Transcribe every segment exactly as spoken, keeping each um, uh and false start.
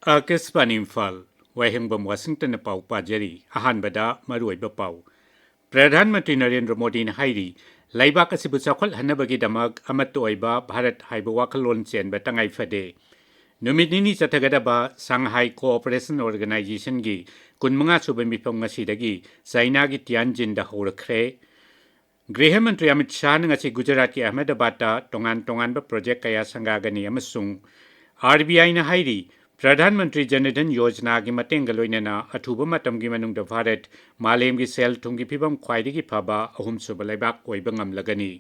ꯑꯥꯀꯥꯁꯕꯥꯅꯤ ꯏꯝꯐꯥꯜ, ꯋꯥꯍꯦꯡꯕꯝ ꯋꯥꯁꯤꯡꯇꯟꯅ ꯄꯥꯎ ꯄꯥꯖꯔꯤ꯫ ꯑꯍꯥꯟꯕꯗ ꯃꯔꯨꯑꯣꯏꯕ ꯄꯥꯎ꯫ ꯄ꯭ꯔꯙꯥꯟ ꯃꯟꯇ꯭ꯔꯤ ꯅꯔꯦꯟꯗ꯭ꯔ ꯃꯣꯗꯤꯅ ꯍꯥꯏꯔꯤ, ꯂꯩꯕꯥꯛ ꯑꯁꯤꯕꯨ ꯆꯥꯎꯈꯠꯍꯟꯅꯕꯒꯤꯗꯃꯛ ꯑꯃꯠꯇ ꯑꯣꯏꯕ ꯚꯥꯔꯠ ꯍꯥꯏꯕ ꯋꯥꯈꯜꯂꯣꯟ ꯆꯦꯟꯕ ꯇꯉꯥꯏ ꯐꯗꯦ꯫ ꯅꯨꯃꯤꯠ ꯅꯤꯅꯤ ꯆꯠꯊꯒꯗꯕ ꯁꯪꯍꯥꯏ ꯀꯣꯑꯣꯄꯔꯦꯁꯟ ꯑꯣꯔꯒꯅꯥꯏꯖꯦꯁꯟꯒꯤ ꯀꯨꯟꯃꯉꯥ ꯁꯨꯕ ꯃꯤꯐꯝ ꯉꯁꯤꯗꯒꯤ ꯆꯥꯏꯅꯥꯒꯤ ꯇꯤꯌꯥꯟꯖꯤꯟꯗ ꯍꯧꯔꯛꯈ꯭ꯔꯦ꯫ ꯒ꯭ꯔꯤꯍ ꯃꯟꯇ꯭ꯔꯤ ꯑꯃꯤꯠ ꯁꯥꯍꯅ ꯉꯁꯤ ꯒꯨꯖꯔꯥꯠꯀꯤ ꯑꯍꯃꯦꯗꯕꯥꯗꯇ ꯇꯣꯉꯥꯟ ꯇꯣꯉꯥꯟꯕ ꯄ꯭ꯔꯣꯖꯦꯛ ꯀꯌꯥ ꯁꯪꯒꯥꯒꯅꯤ ꯑꯃꯁꯨꯡ ꯑꯥꯔ ꯕꯤ ꯑꯥꯏꯅ ꯍꯥꯏꯔꯤ, ꯄ꯭ꯔꯙꯥꯟ ꯃꯟꯇ꯭ꯔꯤ ꯖꯟ ꯙꯟ ꯌꯣꯖꯅꯥꯒꯤ ꯃꯇꯦꯡꯒ ꯂꯣꯏꯅꯅ ꯑꯊꯨꯕ ꯃꯇꯝꯒꯤ ꯃꯅꯨꯡꯗ ꯚꯥꯔꯠ ꯃꯥꯂꯦꯝꯒꯤ ꯁꯦꯜ ꯊꯨꯝꯒꯤ ꯐꯤꯕꯝ ꯈ꯭ꯋꯥꯏꯗꯒꯤ ꯐꯕ ꯑꯍꯨꯝꯁꯨꯕ ꯂꯩꯕꯥꯛ ꯑꯣꯏꯕ ꯉꯝꯂꯒꯅꯤ꯫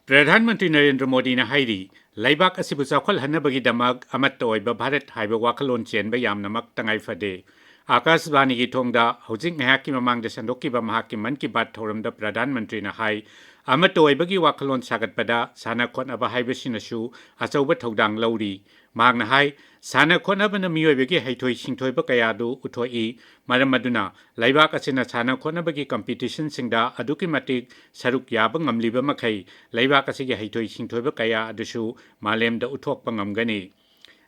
ꯄ꯭ꯔꯙꯥꯟ ꯃꯟꯇ꯭ꯔꯤ ꯅꯔꯦꯟꯗ꯭ꯔ ꯃꯣꯗꯤꯅ ꯍꯥꯏꯔꯤ, ꯂꯩꯕꯥꯛ ꯑꯁꯤꯕꯨ ꯆꯥꯎꯈꯠꯍꯟꯅꯕꯒꯤꯗꯃꯛ ꯑꯃꯠꯇ ꯑꯣꯏꯕ ꯚꯥꯔꯠ ꯍꯥꯏꯕ ꯋꯥꯈꯜꯂꯣꯟ ꯆꯦꯟꯕ ꯌꯥꯝꯅꯃꯛ ꯇꯉꯥꯏ ꯐꯗꯦ꯫ ꯑꯥꯀꯥꯁꯕꯥꯅꯤꯒꯤ ꯊꯣꯡꯗ ꯍꯧꯖꯤꯛ ꯉꯥꯏꯍꯥꯛꯀꯤ ꯃꯃꯥꯡꯗ ꯁꯟꯗꯣꯛꯈꯤꯕ ꯃꯍꯥꯛꯀꯤ ꯃꯟ ꯀꯤ ꯕꯥꯠ ꯊꯧꯔꯝꯗ ꯄ꯭ꯔꯙꯥꯟ ꯃꯟꯇ꯭ꯔꯤꯅ ꯍꯥꯏ, ꯑꯃꯠꯇ ꯑꯣꯏꯕꯒꯤ ꯋꯥꯈꯜꯂꯣꯟ ꯁꯥꯒꯠꯄꯗ ꯁꯥꯟꯅ ꯈꯣꯠꯅꯕ ꯍꯥꯏꯕꯁꯤꯅꯁꯨ ꯑꯆꯧꯕ ꯊꯧꯗꯥꯡ ꯂꯧꯔꯤ꯫ ꯃꯍꯥꯛꯅ ꯍꯥꯏ, ꯁꯥꯟꯅ ꯈꯣꯠꯅꯕꯅ ꯃꯤꯑꯣꯏꯕꯒꯤ ꯍꯩꯊꯣꯏ ꯁꯤꯡꯊꯣꯏꯕ ꯀꯌꯥ ꯑꯗꯨ ꯎꯠꯊꯣꯛꯏ꯫ ꯃꯔꯝ ꯑꯗꯨꯅ ꯂꯩꯕꯥꯛ ꯑꯁꯤꯅ ꯁꯥꯟꯅ ꯈꯣꯠꯅꯕꯒꯤ ꯀꯝꯄꯤꯇꯤꯁꯟꯁꯤꯡꯗ ꯑꯗꯨꯛꯀꯤ ꯃꯇꯤꯛ ꯁꯔꯨꯛ ꯌꯥꯕ ꯉꯝꯂꯤꯕ ꯃꯈꯩ ꯂꯩꯕꯥꯛ ꯑꯁꯤꯒꯤ ꯍꯩꯊꯣꯏ ꯁꯤꯡꯊꯣꯏꯕ ꯀꯌꯥ ꯑꯗꯨꯁꯨ ꯃꯥꯂꯦꯝꯗ ꯎꯠꯊꯣꯛꯄ ꯉꯝꯒꯅꯤ꯫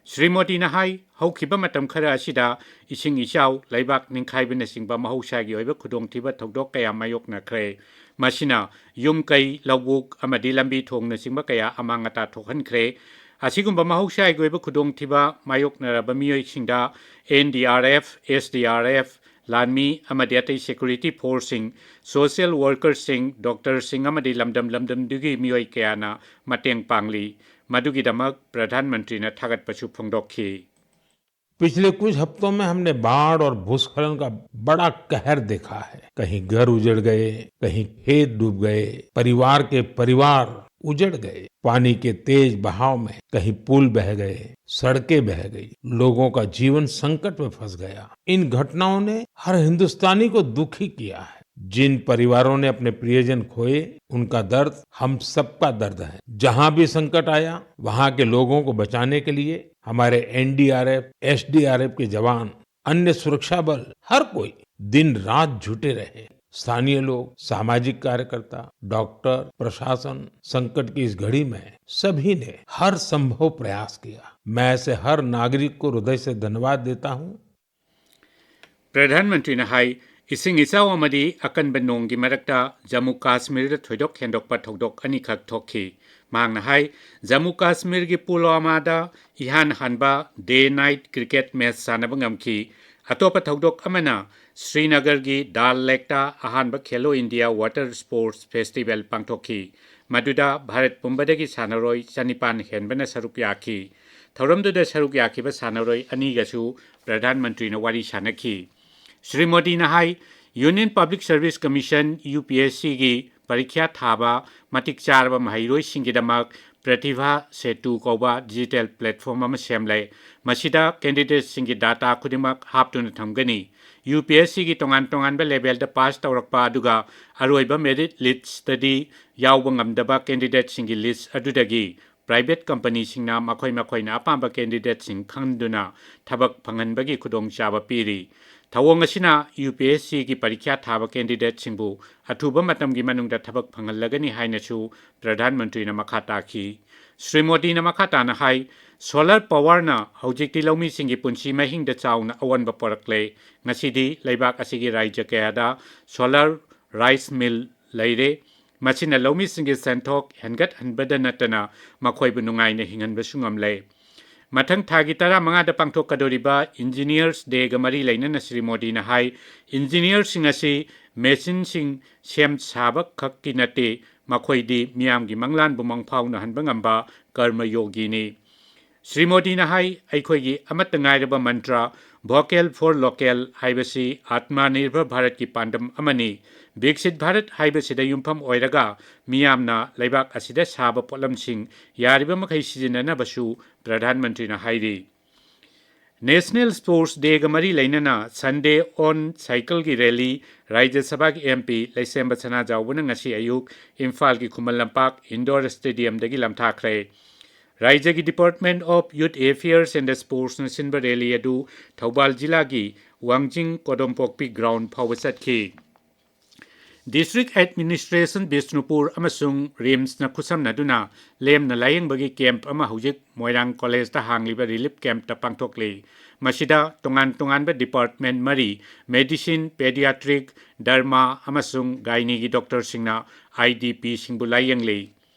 ꯁ꯭ꯔꯤ ꯃꯣꯗꯤꯅ ꯍꯥꯏ, ꯍꯧꯈꯤꯕ ꯃꯇꯝ ꯈꯔ ꯑꯁꯤꯗ ꯏꯁꯤꯡ ꯏꯆꯥꯎ, ꯂꯩꯕꯥꯛ ꯅꯤꯡꯈꯥꯏꯕꯅꯆꯤꯡꯕ ꯃꯍꯧꯁꯥꯒꯤ ꯑꯣꯏꯕ ꯈꯨꯗꯣꯡꯊꯤꯕ ꯊꯧꯗꯣꯛ ꯀꯌꯥ ꯃꯥꯌꯣꯛꯅꯈ꯭ꯔꯦ꯫ ꯃꯁꯤꯅ ꯌꯨꯝ ꯀꯩ, ꯂꯧꯕꯨꯛ ꯑꯃꯗꯤ ꯂꯝꯕꯤ ꯊꯣꯡꯅꯆꯤꯡꯕ ꯀꯌꯥ ꯑꯃꯥꯡ ꯑꯇꯥ ꯊꯣꯛꯍꯟꯈ꯭ꯔꯦ꯫ ꯑꯁꯤꯒꯨꯝꯕ ꯃꯍꯧꯁꯥꯒꯤ ꯑꯣꯏꯕ ꯈꯨꯗꯣꯡꯊꯤꯕ ꯃꯥꯌꯣꯛꯅꯔꯕ ꯃꯤꯑꯣꯏꯁꯤꯡꯗ N D R F, S D R F, ꯂꯥꯟꯃꯤ ꯑꯃꯗꯤ ꯑꯇꯩ ꯁꯦꯀ꯭ꯌꯨꯔꯤꯇꯤ ꯐꯣꯔꯁꯁꯤꯡ, ꯁꯣꯁꯤꯌꯦꯜ ꯋꯥꯔꯀꯔꯁꯤꯡ, ꯗꯣꯛꯇꯔꯁꯤꯡ ꯑꯃꯗꯤ ꯂꯝꯗꯝ ꯂꯝꯗꯝꯗꯨꯒꯤ ꯃꯤꯑꯣꯏ ꯀꯌꯥꯅ ꯃꯇꯦꯡ ꯄꯥꯡꯂꯤ꯫ ꯃꯗꯨꯒꯤꯗꯃꯛ ꯄ꯭ꯔꯙꯥꯟ ꯃꯟꯇ꯭ꯔꯤꯅ ꯊꯥꯒꯠꯄꯁꯨ ꯐꯣꯡꯗꯣꯛꯈꯤ꯫ पिछले कुछ हफ्तों में हमने बाढ़ और भूस्खलन का बड़ा कहर देखा है। कहीं घर उजड़ गए, कहीं खेत डूब गए, परिवार के परिवार उजड़ गए। पानी के तेज बहाव में कहीं पुल बह गए, सड़कें बह गई, लोगों का जीवन संकट में फंस गया। इन घटनाओं ने हर हिंदुस्तानी को दुखी किया है। जिन परिवारों ने अपने प्रियजन खोए, उनका दर्द हम सबका दर्द है। जहां भी संकट आया, वहां के लोगों को बचाने के लिए हमारे N D R F, S D R F के जवान, अन्य सुरक्षा बल, हर कोई दिन रात जुटे रहे। स्थानीय लोग, सामाजिक कार्यकर्ता, डॉक्टर, प्रशासन, संकट की इस घड़ी में सभी ने हर संभव प्रयास किया। मैं ऐसे हर नागरिक को हृदय से धन्यवाद देता हूं। ꯄ꯭ꯔꯙꯥꯟ ꯃꯟꯇ꯭ꯔꯤꯅ ꯍꯥꯏ, ꯏꯁꯤꯡ ꯏꯆꯥꯎ ꯑꯃꯗꯤ ꯑꯀꯟꯕ ꯅꯣꯡꯒꯤ ꯃꯔꯛꯇ ꯖꯝꯃꯨ ꯀꯥꯁꯃꯤꯔꯗ ꯊꯣꯏꯗꯣꯛ ꯍꯦꯟꯗꯣꯛꯄ ꯊꯧꯗꯣꯛ ꯑꯅꯤꯈꯛ ꯊꯣꯛꯈꯤ꯫ ꯃꯍꯥꯛꯅ ꯍꯥꯏ, ꯖꯝꯃꯨ ꯀꯥꯁꯃꯤꯔꯒꯤ ꯄꯨꯜꯋꯥꯃꯥꯗ ꯏꯍꯥꯟ ꯍꯥꯟꯕ ꯗꯦ ꯅꯥꯏꯠ ꯀ꯭ꯔꯤꯀꯦꯠ ꯃꯦꯆ ꯁꯥꯟꯅꯕ ꯉꯝꯈꯤ꯫ ꯑꯇꯣꯞꯄ ꯊꯧꯗꯣꯛ ꯑꯃꯅ ꯁ꯭ꯔꯤꯅꯒꯔꯒꯤ ꯗꯥꯜ ꯂꯦꯛꯇ ꯑꯍꯥꯟꯕ ꯈꯦꯂꯣ ꯏꯟꯗꯤꯌꯥ ꯋꯥꯇꯔ ꯁ꯭ꯄꯣꯔꯠꯁ ꯐꯦꯁꯇꯤꯚꯦꯜ ꯄꯥꯡꯊꯣꯛꯈꯤ꯫ ꯃꯗꯨꯗ ꯚꯥꯔꯠ ꯄꯨꯝꯕꯗꯒꯤ ꯁꯥꯟꯅꯔꯣꯏ ꯆꯅꯤꯄꯥꯟ ꯍꯦꯟꯕꯅ ꯁꯔꯨꯛ ꯌꯥꯈꯤ꯫ ꯊꯧꯔꯝꯗꯨꯗ ꯁꯔꯨꯛ ꯌꯥꯈꯤꯕ ꯁꯥꯟꯅꯔꯣꯏ ꯑꯅꯤꯒꯁꯨ ꯄ꯭ꯔꯙꯥꯟ ꯃꯟꯇ꯭ꯔꯤꯅ ꯋꯥꯔꯤ ꯁꯥꯟꯅꯈꯤ꯫ ꯁ꯭ꯔꯤ ꯃꯣꯗꯤꯅ ꯍꯥꯏ, Union Public Service Commission, U P S ꯁꯤꯒꯤ ꯄꯔꯤꯈ꯭ꯌꯥ ꯊꯥꯕ ꯃꯇꯤꯛ ꯆꯥꯔꯕ ꯃꯍꯩꯔꯣꯏꯁꯤꯡꯒꯤꯗꯃꯛ ꯄ꯭ꯔꯇꯤꯚꯥ ꯁꯦꯇꯨ ꯀꯧꯕ ꯗꯤꯖꯤꯇꯦꯜ ꯄ꯭ꯂꯦꯠꯐꯣꯝ ꯑꯃ ꯁꯦꯝꯂꯦ꯫ ꯃꯁꯤꯗ ꯀꯦꯟꯗꯤꯗꯦꯠꯁꯤꯡꯒꯤ ꯗꯥꯇꯥ ꯈꯨꯗꯤꯡꯃꯛ ꯍꯥꯞꯇꯨꯅ ꯊꯝꯒꯅꯤ꯫ ꯌꯨ ꯄꯤ ꯑꯦꯁ ꯁꯤꯒꯤ ꯇꯣꯉꯥꯟ ꯇꯣꯉꯥꯟꯕ ꯂꯦꯚꯦꯜꯗ ꯄꯥꯁ ꯇꯧꯔꯛꯄ ꯑꯗꯨꯒ ꯑꯔꯣꯏꯕ ꯃꯦꯔꯤꯠ ꯂꯤꯁ꯭ꯇꯇꯗꯤ ꯌꯥꯎꯕ ꯉꯝꯗꯕ ꯀꯦꯟꯗꯤꯗꯦꯠꯁꯤꯡꯒꯤ ꯂꯤꯁ꯭ꯠ ꯑꯗꯨꯗꯒꯤ ꯄ꯭ꯔꯥꯏꯚꯦꯠ ꯀꯝꯄꯅꯤꯁꯤꯡꯅ ꯃꯈꯣꯏ ꯃꯈꯣꯏꯅ ꯑꯄꯥꯝꯕ ꯀꯦꯟꯗꯤꯗꯦꯠꯁꯤꯡ ꯈꯟꯗꯨꯅ ꯊꯕꯛ ꯐꯪꯍꯟꯕꯒꯤ ꯈꯨꯗꯣꯡꯆꯥꯕ ꯄꯤꯔꯤ꯫ ꯊꯧꯑꯣꯡ ꯑꯁꯤꯅ ꯌꯨ ꯄꯤ ꯑꯦꯁ ꯁꯤꯒꯤ ꯄꯔꯤꯈ꯭ꯌꯥ ꯊꯥꯕ ꯀꯦꯟꯗꯤꯗꯦꯠꯁꯤꯡꯕꯨ ꯑꯊꯨꯕ ꯃꯇꯝꯒꯤ ꯃꯅꯨꯡꯗ ꯊꯕꯛ ꯐꯪꯍꯜꯂꯒꯅꯤ ꯍꯥꯏꯅꯁꯨ ꯄ꯭ꯔꯙꯥꯟ ꯃꯟꯇ꯭ꯔꯤꯅ ꯃꯈꯥ ꯇꯥꯈꯤ꯫ ꯁ꯭ꯔꯤ ꯃꯣꯗꯤꯅ ꯃꯈꯥ ꯇꯥꯅ ꯍꯥꯏ, ꯁꯣꯂꯔ ꯄꯥꯋꯔꯅ ꯍꯧꯖꯤꯛꯇꯤ ꯂꯧꯃꯤꯁꯤꯡꯒꯤ ꯄꯨꯟꯁꯤ ꯃꯍꯤꯡꯗ ꯆꯥꯎꯅ ꯑꯑꯣꯟꯕ ꯄꯨꯔꯛꯂꯦ꯫ ꯉꯁꯤꯗꯤ ꯂꯩꯕꯥꯛ ꯑꯁꯤꯒꯤ ꯔꯥꯖ꯭ꯌ ꯀꯌꯥꯗ ꯁꯣꯂꯔ ꯔꯥꯏꯁ ꯃꯤꯜ ꯂꯩꯔꯦ꯫ ꯃꯁꯤꯅ ꯂꯧꯃꯤꯁꯤꯡꯒꯤ ꯁꯦꯟꯊꯣꯛ ꯍꯦꯟꯒꯠꯍꯟꯕꯗ ꯅꯠꯇꯅ ꯃꯈꯣꯏꯕꯨ ꯅꯨꯡꯉꯥꯏꯅ ꯍꯤꯡꯍꯟꯕꯁꯨ ꯉꯝꯂꯦ꯫ ꯃꯊꯪ ꯊꯥꯒꯤ ꯇꯔꯥꯃꯉꯥꯗ ꯄꯥꯡꯊꯣꯛꯀꯗꯧꯔꯤꯕ ꯏꯟꯖꯤꯅꯤꯌꯔꯁ ꯗꯦꯒ ꯃꯔꯤ ꯂꯩꯅꯅ ꯁ꯭ꯔꯤ ꯃꯣꯗꯤꯅ ꯍꯥꯏ, ꯏꯟꯖꯤꯅꯤꯌꯔꯁꯤꯡ ꯑꯁꯤ ꯃꯦꯆꯤꯟꯁꯤꯡ ꯁꯦꯝ ꯁꯥꯕ ꯈꯛꯀꯤ ꯅꯠꯇꯦ, ꯃꯈꯣꯏꯗꯤ ꯃꯤꯌꯥꯝꯒꯤ ꯃꯪꯂꯥꯟꯕꯨ ꯃꯪꯐꯥꯎꯅꯍꯟꯕ ꯉꯝꯕ ꯀꯔꯃ ꯌꯣꯒꯤꯅꯤ꯫ ꯁ꯭ꯔꯤ ꯃꯣꯗꯤꯅ ꯍꯥꯏ, ꯑꯩꯈꯣꯏꯒꯤ ꯑꯃꯠꯇ ꯉꯥꯏꯔꯕ ꯃꯟꯇ꯭ꯔ Vocal for Local ꯍꯥꯏꯕꯁꯤ ꯑꯥꯠꯃꯅꯤꯔꯚꯔ ꯚꯥꯔꯠꯀꯤ ꯄꯥꯟꯗꯝ ꯑꯃꯅꯤ꯫ ꯕꯤꯛꯁꯤꯠ ꯚꯥꯔꯠ ꯍꯥꯏꯕꯁꯤꯗ ꯌꯨꯝꯐꯝ ꯑꯣꯏꯔꯒ ꯃꯤꯌꯥꯝꯅ ꯂꯩꯕꯥꯛ ꯑꯁꯤꯗ ꯁꯥꯕ ꯄꯣꯠꯂꯝꯁꯤꯡ ꯌꯥꯔꯤꯕ ꯃꯈꯩ ꯁꯤꯖꯤꯟꯅꯅꯕꯁꯨ ꯄ꯭ꯔꯙꯥꯟ ꯃꯟꯇ꯭ꯔꯤꯅ ꯍꯥꯏꯔꯤ꯫ ꯅꯦꯁꯅꯦꯜ ꯁ꯭ꯄꯣꯔꯠꯁ ꯗꯦꯒ ꯃꯔꯤ ꯂꯩꯅꯅ Sunday on Cycleꯒꯤ ꯔꯦꯂꯤ ꯔꯥꯖ꯭ꯌ ꯁꯚꯥꯒꯤ ꯑꯦꯝ ꯄꯤ ꯂꯩꯁꯦꯝꯕ ꯁꯅꯥꯖꯥꯎꯕꯅ ꯉꯁꯤ ꯑꯌꯨꯛ ꯏꯝꯐꯥꯜꯒꯤ ꯈꯨꯃꯟ ꯂꯝꯄꯥꯛ ꯏꯟꯗꯣꯔ ꯁ꯭ꯇꯦꯗꯤꯌꯝꯗꯒꯤ ꯂꯝꯊꯥꯈ꯭ꯔꯦ꯫ ꯔꯥꯖ꯭ꯌꯒꯤ Department of Youth Affairs and Sportsꯅ ꯁꯤꯟꯕ ꯔꯦꯂꯤ ꯑꯗꯨ ꯊꯧꯕꯥꯜ ꯖꯤꯂꯥꯒꯤ ꯋꯥꯡꯖꯤꯡ ꯀꯣꯗꯣꯝꯄꯣꯛꯄꯤ ꯒ꯭ꯔꯥꯎꯟ ꯐꯥꯎꯕ ꯆꯠꯈꯤ꯫ District Administration ꯕꯤꯁꯅꯨꯄꯨꯔ ꯑꯃꯁꯨꯡ ꯔꯤꯝꯁꯅ ꯈꯨꯠꯁꯝꯅꯗꯨꯅ ꯂꯦꯝꯅ ꯂꯥꯌꯦꯡꯕꯒꯤ ꯀꯦꯝꯞ ꯑꯃ ꯍꯧꯖꯤꯛ ꯃꯣꯏꯔꯥꯡ ꯀꯣꯂꯦꯖꯇ ꯍꯥꯡꯂꯤꯕ ꯔꯤꯂꯤꯐ ꯀꯦꯝꯞꯇ ꯄꯥꯡꯊꯣꯛꯂꯤ꯫ ꯃꯁꯤꯗ ꯇꯣꯉꯥꯟ ꯇꯣꯉꯥꯟꯕ ꯗꯤꯄꯥꯔꯠꯃꯦꯟ ꯃꯔꯤ, ꯃꯦꯗꯤꯁꯤꯟ, ꯄꯦꯗꯤꯌꯥꯇ꯭ꯔꯤꯛ, ꯗꯔꯃꯥ ꯑꯃꯁꯨꯡ ꯒꯥꯏꯅꯤꯒꯤ ꯗꯣꯛꯇꯔꯁꯤꯡꯅ ꯑꯥꯏ ꯗꯤ ꯄꯤꯁꯤꯡꯕꯨ ꯂꯥꯌꯦꯡꯂꯤ꯫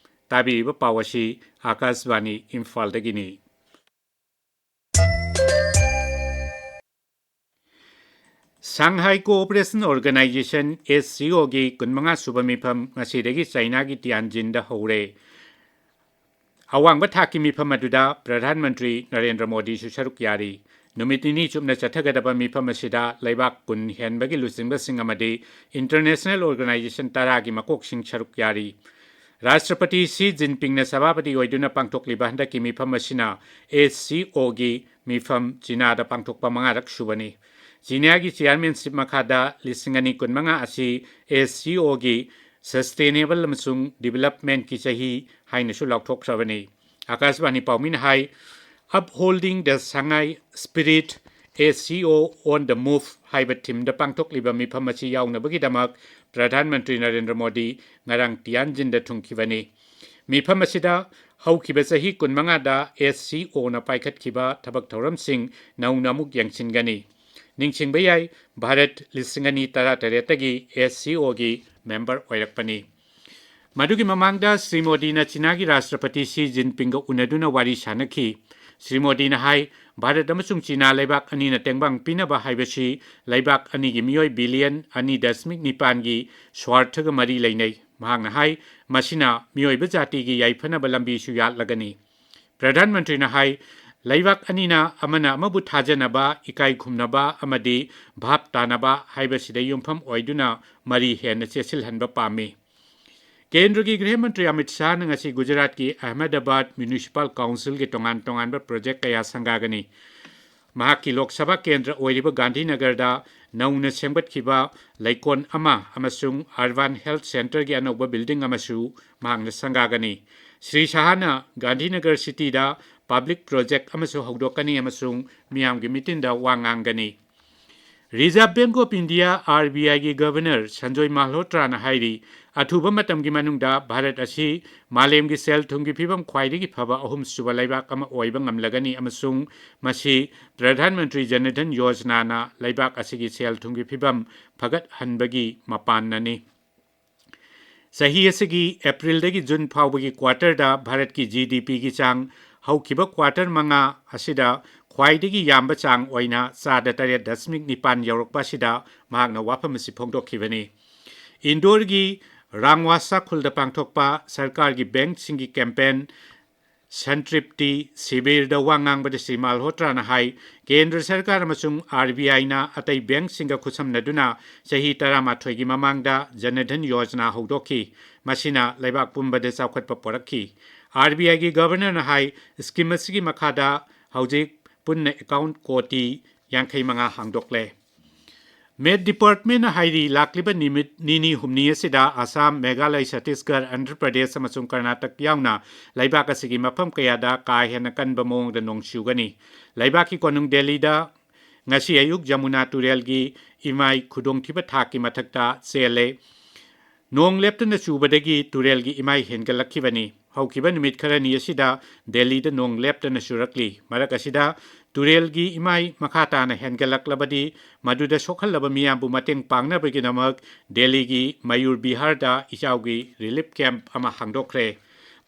ꯇꯥꯕꯤꯔꯤꯕ ꯄꯥꯎ ꯑꯁꯤ ꯑꯥꯀꯥꯁꯕꯥꯅꯤ ꯏꯝꯐꯥꯜꯗꯒꯤꯅꯤ꯫ Shanghai Cooperation Organization, S C O ꯒꯤ ꯀꯨꯟꯃꯉꯥ ꯁꯨꯕ ꯃꯤꯐꯝ ꯉꯁꯤꯗꯒꯤ ꯆꯥꯏꯅꯥꯒꯤ ꯇꯤꯌꯥꯟꯖꯤꯟꯗ ꯍꯧꯔꯦ꯫ ꯑꯋꯥꯡꯕ ꯊꯥꯛꯀꯤ ꯃꯤꯐꯝ ꯑꯗꯨꯗ ꯄ꯭ꯔꯙꯥꯟ ꯃꯟꯇ꯭ꯔꯤ ꯅꯔꯦꯟꯗ꯭ꯔ ꯃꯣꯗꯤꯁꯨ ꯁꯔꯨꯛ ꯌꯥꯔꯤ꯫ ꯅꯨꯃꯤꯠ ꯅꯤꯅꯤ ꯆꯨꯞꯅ ꯆꯠꯊꯒꯗꯕ ꯃꯤꯐꯝ ꯑꯁꯤꯗ ꯂꯩꯕꯥꯛ ꯀꯨꯟ ꯍꯦꯟꯕꯒꯤ ꯂꯨꯆꯤꯡꯕꯁꯤꯡ ꯑꯃꯗꯤ ꯏꯟꯇꯔꯅꯦꯁꯅꯦꯜ ꯑꯣꯔꯒꯅꯥꯏꯖꯦꯁꯟ ꯇꯔꯥꯒꯤ ꯃꯀꯣꯛꯁꯤꯡ ꯁꯔꯨꯛ ꯌꯥꯔꯤ꯫ ꯔꯥꯁꯇ꯭ꯔꯄꯇꯤ ꯁꯤ ꯖꯤꯟꯄꯤꯡꯅ ꯁꯚꯥꯄꯇꯤ ꯑꯣꯏꯗꯨꯅ ꯄꯥꯡꯊꯣꯛꯂꯤꯕ ꯍꯟꯗꯛꯀꯤ ꯃꯤꯐꯝ ꯑꯁꯤꯅ S C O ꯒꯤ ꯃꯤꯐꯝ ꯆꯤꯅꯥꯗ ꯄꯥꯡꯊꯣꯛꯄ ꯃꯉꯥꯔꯛ ꯁꯨꯕꯅꯤ꯫ ꯆꯤꯅꯥꯒꯤ ꯆꯤꯌꯥꯔꯃꯦꯟꯁꯤꯞ ꯃꯈꯥꯗ ꯂꯤꯁꯤꯡ ꯑꯅꯤ ꯀꯨꯟꯃꯉꯥ ꯑꯁꯤ S C O ꯒꯤ ꯁꯁꯇꯦꯅꯦꯕꯜ ꯑꯃꯁꯨꯡ ꯗꯤꯕꯦꯂꯞꯃꯦꯟꯠꯀꯤ ꯆꯍꯤ ꯍꯥꯏꯅꯁꯨ ꯂꯥꯎꯊꯣꯛꯈ꯭ꯔꯕꯅꯤ꯫ ꯑꯥꯀꯥꯁꯕꯥꯅꯤ ꯄꯥꯎꯃꯤꯅ ꯍꯥꯏ, Upholding the Shanghai Spirit, S C O on the Move ꯍꯥꯏꯕ ꯊꯤꯝꯗ ꯄꯥꯡꯊꯣꯛꯂꯤꯕ ꯃꯤꯐꯝ ꯑꯁꯤ ꯌꯥꯎꯅꯕꯒꯤꯗꯃꯛ ꯄ꯭ꯔꯙꯥꯟ ꯃꯟꯇ꯭ꯔꯤ ꯅꯔꯦꯟꯗ꯭ꯔ ꯃꯣꯗꯤ ꯉꯔꯥꯡ ꯇꯤꯌꯥꯟꯖꯤꯟꯗ ꯊꯨꯡꯈꯤꯕꯅꯤ꯫ ꯃꯤꯐꯝ ꯑꯁꯤꯗ ꯍꯧꯈꯤꯕ ꯆꯍꯤ ꯀꯨꯟꯃꯉꯥꯗ S C O ꯅ ꯄꯥꯏꯈꯠꯈꯤꯕ ꯊꯕꯛ ꯊꯧꯔꯝꯁꯤꯡ ꯅꯧꯅ ꯑꯃꯨꯛ ꯌꯦꯡꯁꯤꯟꯒꯅꯤ꯫ ꯅꯤꯡꯁꯤꯡꯕ ꯌꯥꯏ, ꯚꯥꯔꯠ ꯂꯤꯁꯤꯡ ꯑꯅꯤ ꯇꯔꯥꯇꯔꯦꯠꯇꯒꯤ S C O ꯒꯤ ꯃꯦꯝꯕꯔ ꯑꯣꯏꯔꯛꯄꯅꯤ꯫ ꯃꯗꯨꯒꯤ ꯃꯃꯥꯡꯗ ꯁ꯭ꯔꯤ ꯃꯣꯗꯤꯅ ꯆꯤꯅꯥꯒꯤ ꯔꯥꯁꯇ꯭ꯔꯄꯇꯤ ꯁꯤ ꯖꯤꯟꯄꯤꯡꯒ ꯎꯅꯗꯨꯅ ꯋꯥꯔꯤ ꯁꯥꯅꯈꯤ꯫ ꯁ꯭ꯔꯤ ꯃꯣꯗꯤꯅ ꯍꯥꯏ, ꯚꯥꯔꯠ ꯑꯃꯁꯨꯡ ꯆꯤꯅꯥ ꯂꯩꯕꯥꯛ ꯑꯅꯤꯅ ꯇꯦꯡꯕꯥꯡ ꯄꯤꯅꯕ ꯍꯥꯏꯕꯁꯤ ꯂꯩꯕꯥꯛ ꯑꯅꯤꯒꯤ ꯃꯤꯑꯣꯏ ꯕꯤꯂꯤꯌꯟ ꯑꯅꯤ ꯗꯁꯃꯤꯛ ꯅꯤꯄꯥꯟꯒꯤ ꯁ꯭ꯋꯥꯔꯊꯒ ꯃꯔꯤ ꯂꯩꯅꯩ꯫ ꯃꯍꯥꯛꯅ ꯍꯥꯏ, ꯃꯁꯤꯅ ꯃꯤꯑꯣꯏꯕ ꯖꯥꯇꯤꯒꯤ ꯌꯥꯏꯐꯅꯕ ꯂꯝꯕꯤꯁꯨ ꯌꯥꯠꯂꯒꯅꯤ꯫ ꯄ꯭ꯔꯙꯥꯟ ꯃꯟꯇ꯭ꯔꯤꯅ ꯍꯥꯏ, ꯂꯩꯕꯥꯛ ꯑꯅꯤꯅ ꯑꯃꯅ ꯑꯃꯕꯨ ꯊꯥꯖꯅꯕ, ꯏꯀꯥꯏ ꯈꯨꯝꯅꯕ ꯑꯃꯗꯤ ꯚꯥꯞ ꯇꯥꯅꯕ ꯍꯥꯏꯕꯁꯤꯗ ꯌꯨꯝꯐꯝ ꯑꯣꯏꯗꯨꯅ ꯃꯔꯤ ꯍꯦꯟꯅ ꯆꯦꯠꯁꯤꯜꯍꯟꯕ ꯄꯥꯝꯃꯤ꯫ ꯀꯦꯟꯗ꯭ꯔꯒꯤ ꯒ꯭ꯔꯤꯍ ꯃꯟꯇ꯭ꯔꯤ ꯑꯃꯤꯠ ꯁꯥꯍꯅ ꯉꯁꯤ ꯒꯨꯖꯔꯥꯠꯀꯤ ꯑꯍꯃꯦꯗꯥꯕꯥꯗ ꯃ꯭ꯌꯨꯅꯤꯁꯤꯄꯥꯜ ꯀꯥꯎꯟꯁꯤꯜꯒꯤ ꯇꯣꯉꯥꯟ ꯇꯣꯉꯥꯟꯕ ꯄ꯭ꯔꯣꯖꯦꯛ ꯀꯌꯥ ꯁꯪꯒꯥꯒꯅꯤ꯫ ꯃꯍꯥꯛꯀꯤ ꯂꯣꯛ ꯁꯚꯥ ꯀꯦꯟꯗ꯭ꯔ ꯑꯣꯏꯔꯤꯕ ꯒꯥꯟꯙꯤꯅꯒꯔꯗ ꯅꯧꯅ ꯁꯦꯝꯒꯠꯈꯤꯕ ꯂꯩꯀꯣꯜ ꯑꯃ ꯑꯃꯁꯨꯡ ꯑꯔꯕꯥꯟ ꯍꯦꯜꯊ ꯁꯦꯟꯇꯔꯒꯤ ꯑꯅꯧꯕ ꯕꯤꯜꯗꯤꯡ ꯑꯃꯁꯨ ꯃꯍꯥꯛꯅ ꯁꯪꯒꯥꯒꯅꯤ꯫ ꯁ꯭ꯔꯤ ꯁꯥꯍꯅ ꯒꯥꯟꯙꯤꯅꯒꯔ ꯁꯤꯇꯤꯗ ꯄꯕ꯭ꯂꯤꯛ ꯄ꯭ꯔꯣꯖꯦꯛ ꯑꯃꯁꯨ ꯍꯧꯗꯣꯛꯀꯅꯤ ꯑꯃꯁꯨꯡ ꯃꯤꯌꯥꯝꯒꯤ ꯃꯤꯇꯤꯟꯗ ꯋꯥ ꯉꯥꯡꯒꯅꯤ꯫ Reserve Bank of India, R B I ꯒꯤ Governor ꯁꯟꯖꯣꯏ ꯃꯜꯍꯣꯇ꯭ꯔꯥꯅ ꯍꯥꯏꯔꯤ, ꯑꯊꯨꯕ ꯃꯇꯝꯒꯤ ꯃꯅꯨꯡꯗ ꯚꯥꯔꯠ ꯑꯁꯤ ꯃꯥꯂꯦꯝꯒꯤ ꯁꯦꯜ ꯊꯨꯝꯒꯤ ꯐꯤꯕꯝ ꯈ꯭ꯋꯥꯏꯗꯒꯤ ꯐꯕ ꯑꯍꯨꯝꯁꯨꯕ ꯂꯩꯕꯥꯛ ꯑꯃ ꯑꯣꯏꯕ ꯉꯝꯂꯒꯅꯤ ꯑꯃꯁꯨꯡ ꯃꯁꯤ ꯄ꯭ꯔꯙꯥꯟ ꯃꯟꯇ꯭ꯔꯤ ꯖꯟ ꯙꯟ ꯌꯣꯖꯅꯥꯅ ꯂꯩꯕꯥꯛ ꯑꯁꯤꯒꯤ ꯁꯦꯜ ꯊꯨꯝꯒꯤ ꯐꯤꯕꯝ ꯐꯒꯠꯍꯟꯕꯒꯤ ꯃꯄꯥꯟꯅꯅꯤ꯫ ꯆꯍꯤ ꯑꯁꯤꯒꯤ ꯑꯦꯄ꯭ꯔꯤꯜꯗꯒꯤ ꯖꯨꯟ ꯐꯥꯎꯕꯒꯤ quarterꯗ ꯚꯥꯔꯠꯀꯤ G D Pꯒꯤ ꯆꯥꯡ ꯍꯧꯈꯤꯕ quarter ꯃꯉꯥ ꯑꯁꯤꯗ ꯈ꯭ꯋꯥꯏꯗꯒꯤ ꯌꯥꯝꯕ ꯆꯥꯡ ꯑꯣꯏꯅ ꯆꯥꯗ ꯇꯔꯦꯠ ꯗꯁꯃꯤꯛ ꯅꯤꯄꯥꯟ ꯌꯧꯔꯛꯄ ꯑꯁꯤꯗ ꯃꯍꯥꯛꯅ ꯋꯥꯐꯝ ꯑꯁꯤ ꯐꯣꯡꯗꯣꯛꯈꯤꯕꯅꯤ꯫ ꯏꯟꯗꯣꯔꯒꯤ ꯔꯥꯡꯋꯥꯁꯥ ꯈꯨꯜꯗ ꯄꯥꯡꯊꯣꯛꯄ ꯁꯔꯀꯥꯔꯒꯤ bank ꯁꯤꯡꯒꯤ campaign ꯁꯟꯇ꯭ꯔꯤꯞꯇꯤ ꯁꯤꯕꯤꯔꯗ ꯋꯥ ꯉꯥꯡꯕꯗ ꯁ꯭ꯔꯤ ꯃꯜꯍꯣꯇ꯭ꯔꯥꯅ ꯍꯥꯏ, ꯀꯦꯟꯗ꯭ꯔ ꯁꯔꯀꯥꯔ ꯑꯃꯁꯨꯡ R B Iꯅ ꯑꯇꯩ bank ꯁꯤꯡꯒ ꯈꯨꯠꯁꯝꯅꯗꯨꯅ ꯆꯍꯤ ꯇꯔꯥꯃꯥꯊꯣꯏꯒꯤ ꯃꯃꯥꯡꯗ ꯖꯟ ꯙꯟ ꯌꯣꯖꯅꯥ ꯍꯧꯗꯣꯛꯈꯤ꯫ ꯃꯁꯤꯅ ꯂꯩꯕꯥꯛ ꯄꯨꯝꯕꯗ ꯆꯥꯎꯈꯠꯄ ꯄꯨꯔꯛꯈꯤ꯫ R B Iꯒꯤ Governorꯅ ꯍꯥꯏ, scheme ꯑꯁꯤꯒꯤ ꯃꯈꯥꯗ ꯍꯧꯖꯤꯛ ꯄꯨꯟꯅ account ꯀꯣꯇꯤ ꯌꯥꯡꯈꯩ ꯃꯉꯥ ꯍꯥꯡꯗꯣꯛꯂꯦ꯫ Met Departmentꯅ ꯍꯥꯏꯔꯤ, ꯂꯥꯛꯂꯤꯕ ꯅꯨꯃꯤꯠ ꯅꯤꯅꯤ ꯍꯨꯝꯅꯤ ꯑꯁꯤꯗ ꯑꯁꯥꯝ, ꯃꯦꯘꯥꯂꯌ, ꯆꯇꯤꯁꯒꯔ, ꯑꯟꯙ꯭ꯔ ꯄ꯭ꯔꯗꯦꯁ ꯑꯃꯁꯨꯡ ꯀꯔꯅꯥꯇꯛ ꯌꯥꯎꯅ ꯂꯩꯕꯥꯛ ꯑꯁꯤꯒꯤ ꯃꯐꯝ ꯀꯌꯥꯗ ꯀꯥ ꯍꯦꯟꯅ ꯀꯟꯕ ꯃꯑꯣꯡꯗ ꯅꯣꯡ ꯆꯨꯒꯅꯤ꯫ ꯂꯩꯕꯥꯛꯀꯤ ꯀꯣꯅꯨꯡ ꯗꯦꯜꯂꯤꯗ ꯉꯁꯤ ꯑꯌꯨꯛ ꯖꯃꯨꯅꯥ ꯇꯨꯔꯦꯜꯒꯤ ꯏꯃꯥꯏ ꯈꯨꯗꯣꯡꯊꯤꯕ ꯊꯥꯛꯀꯤ ꯃꯊꯛꯇ ꯆꯦꯜꯂꯦ꯫ ꯅꯣꯡ ꯂꯦꯞꯇꯅ ꯆꯨꯕꯗꯒꯤ ꯇꯨꯔꯦꯜꯒꯤ ꯏꯃꯥꯏ ꯍꯦꯟꯒꯠꯂꯛꯈꯤꯕꯅꯤ꯫ ꯍꯧꯈꯤꯕ ꯅꯨꯃꯤꯠ ꯈꯔꯅꯤ ꯑꯁꯤꯗ ꯗꯦꯜꯂꯤꯗ ꯅꯣꯡ ꯂꯦꯞꯇꯅ ꯆꯨꯔꯛꯂꯤ꯫ ꯃꯔꯛ ꯑꯁꯤꯗ ꯇꯨꯔꯦꯜꯒꯤ ꯏꯃꯥꯏ ꯃꯈꯥ ꯇꯥꯅ ꯍꯦꯟꯒꯠꯂꯛꯂꯕꯗꯤ ꯃꯗꯨꯗ ꯁꯣꯛꯍꯜꯂꯕ ꯃꯤꯌꯥꯝꯕꯨ ꯃꯇꯦꯡ ꯄꯥꯡꯅꯕꯒꯤꯗꯃꯛ ꯗꯦꯜꯂꯤꯒꯤ ꯃꯌꯨꯔ ꯕꯤꯍꯥꯔꯗ ꯏꯆꯥꯎꯒꯤ relief camp ꯑꯃ ꯍꯥꯡꯗꯣꯛꯈ꯭ꯔꯦ꯫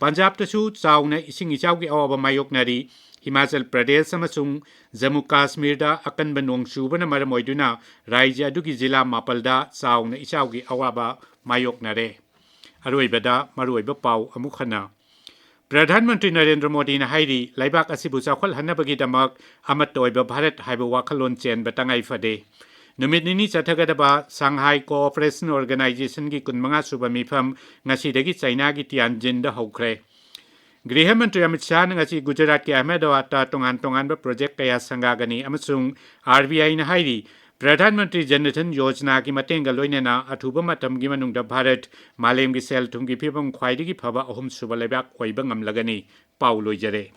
ꯄꯟꯖꯥꯕꯇꯁꯨ ꯆꯥꯎꯅ ꯏꯁꯤꯡ ꯏꯆꯥꯎꯒꯤ ꯑꯋꯥꯕ ꯃꯥꯌꯣꯛꯅꯔꯤ꯫ ꯍꯤꯃꯥꯆꯜ ꯄ꯭ꯔꯗꯦꯁ ꯑꯃꯁꯨꯡ ꯖꯝꯃꯨ ꯀꯥꯁꯃꯤꯔꯗ ꯑꯀꯟꯕ ꯅꯣꯡ ꯆꯨꯕꯅ ꯃꯔꯝ ꯑꯣꯏꯗꯨꯅ ꯔꯥꯖ꯭ꯌ ꯑꯗꯨꯒꯤ ꯖꯤꯂꯥ ꯃꯥꯄꯜꯗ ꯆꯥꯎꯅ ꯏꯆꯥꯎꯒꯤ ꯑꯋꯥꯕ ꯃꯥꯌꯣꯛꯅꯔꯦ꯫ ꯑꯔꯣꯏꯕꯗ ꯃꯔꯨꯑꯣꯏꯕ ꯄꯥꯎ ꯑꯃꯨꯛ ꯍꯟꯅ꯫ ꯄ꯭ꯔꯙꯥꯟ ꯃꯟꯇ꯭ꯔꯤ ꯅꯔꯦꯟꯗ꯭ꯔ ꯃꯣꯗꯤꯅ ꯍꯥꯏꯔꯤ, ꯂꯩꯕꯥꯛ ꯑꯁꯤꯕꯨ ꯆꯥꯎꯈꯠꯍꯟꯅꯕꯒꯤꯗꯃꯛ ꯑꯃꯠꯇ ꯑꯣꯏꯕ ꯚꯥꯔꯠ ꯍꯥꯏꯕ ꯋꯥꯈꯜꯂꯣꯟ ꯆꯦꯟꯕ ꯇꯉꯥꯏ ꯐꯗꯦ꯫ ꯅꯨꯃꯤꯠ ꯅꯤꯅꯤ ꯆꯠꯊꯒꯗꯕ Shanghai Cooperation Organizationꯒꯤ ꯀꯨꯟꯃꯉꯥ ꯁꯨꯕ ꯃꯤꯐꯝ ꯉꯁꯤꯗꯒꯤ ꯆꯥꯏꯅꯥꯒꯤ ꯇꯤꯌꯥꯟꯖꯤꯟꯗ ꯍꯧꯈ꯭ꯔꯦ꯫ ꯒ꯭ꯔꯤꯍ ꯃꯟꯇ꯭ꯔꯤ ꯑꯃꯤꯠ ꯁꯥꯍꯅ ꯉꯁꯤ ꯒꯨꯖꯔꯥꯠꯀꯤ ꯑꯍꯃꯦꯗꯥꯕꯥꯗꯇ ꯇꯣꯉꯥꯟ ꯇꯣꯉꯥꯟꯕ project ꯀꯌꯥ ꯁꯪꯒꯥꯒꯅꯤ ꯑꯃꯁꯨꯡ R B Iꯅ ꯍꯥꯏꯔꯤ, ꯄ꯭ꯔꯙꯥꯟ ꯃꯟꯇ꯭ꯔꯤ ꯖꯟ ꯙꯟ ꯌꯣꯖꯅꯥꯒꯤ ꯃꯇꯦꯡꯒ ꯂꯣꯏꯅꯅ ꯑꯊꯨꯕ ꯃꯇꯝꯒꯤ ꯃꯅꯨꯡꯗ ꯚꯥꯔꯠ ꯃꯥꯂꯦꯝꯒꯤ ꯁꯦꯜ ꯊꯨꯝꯒꯤ ꯐꯤꯕꯝ ꯈ꯭ꯋꯥꯏꯗꯒꯤ ꯐꯕ ꯑꯍꯨꯝꯁꯨꯕ ꯂꯩꯕꯥꯛ ꯑꯣꯏꯕ ꯉꯝꯂꯒꯅꯤ꯫ ꯄꯥꯎ ꯂꯣꯏꯖꯔꯦ꯫